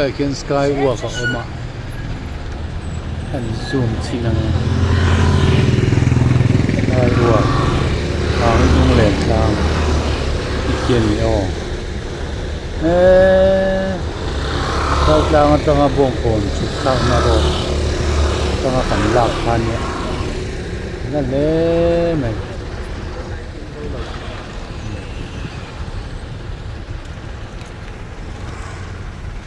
Khilaiah khian sky walk a awm a an zoom chhin ang a sky walk vang hnung leh tlang te khi a ni aw eeee tlang atanga bawngkawn chhuk thlakna road atanga kan lak kha a nia a la hle mai.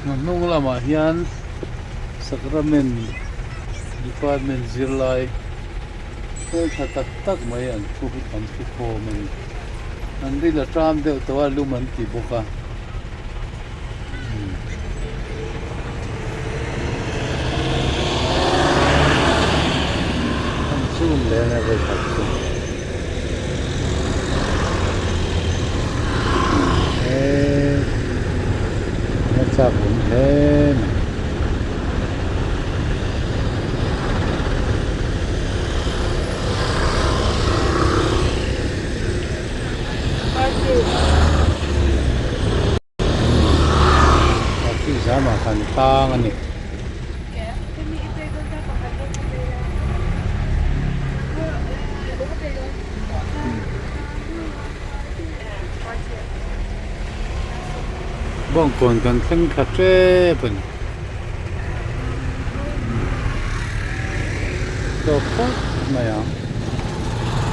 A hnung lamah hian sacrament department zirlai hmeltha tak tak mai an thu an thu khawm a ni an ril a ṭam deuh tawh a lum an ti bawk a. An zoom leh a nia vawikhat chu. Eee a chak awm hle mai. Traffic jam ah kan tang a ni. Bawngkawn kan thleng thla tep a ni. Tawp phawt mai ang.